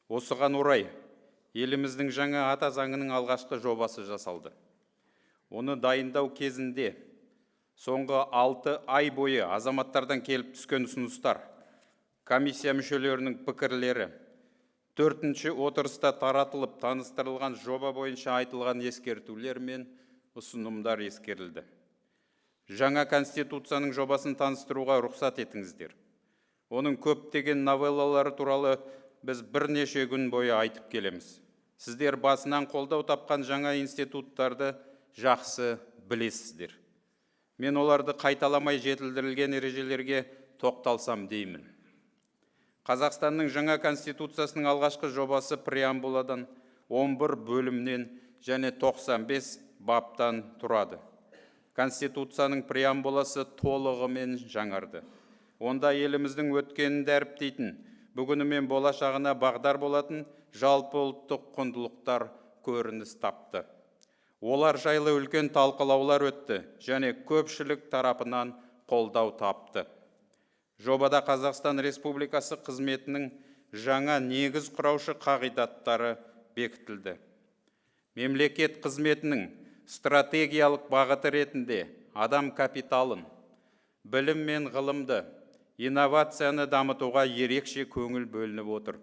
Осыған орай еліміздің жаңа Ата заңының алғашқы жобасы жасалды. Оны дайындау кезінде соңғы 6 ай бойы азаматтардан келіп түскен ұсыныстар, комиссия мүшелерінің пікірлері, төртінші отырыста таратылып таныстырылған жоба бойынша айтылған ескертулер мен ұсынымдар ескерілді. Жаңа Конституцияның жобасын таныстыруға рұқсат етіңіздер. Оның көптеген новеллалары туралы біз бірнеше күн бойы айтып келеміз. Сіздер басынан қолдау тапқан жаңа институттарды жақсы білесіздер. Мен оларды қайталамай, жетілдірілген ережелерге тоқталсам деймін. Қазақстанның жаңа Конституциясының алғашқы жобасы преамбуладан, 11 бөлімнен және 95 баптан тұрады. Конституцияның преамбуласы толығымен жаңарды. Онда еліміздің өткенін дәріптейтін, бүгіні мен болашағына бағдар болатын жалпы ұлттық құндылықтар көрініс тапты. Олар жайлы үлкен талқылаулар өтті және көпшілік тарапынан қолдау тапты. Жобада Қазақстан Республикасы қызметінің жаңа негіз құраушы қағидаттары бекітілді. Мемлекет қызметінің стратегиялық бағыты ретінде адам капиталын, білім мен ғылымды, инновацияны дамытуға ерекше көңіл бөлініп отыр.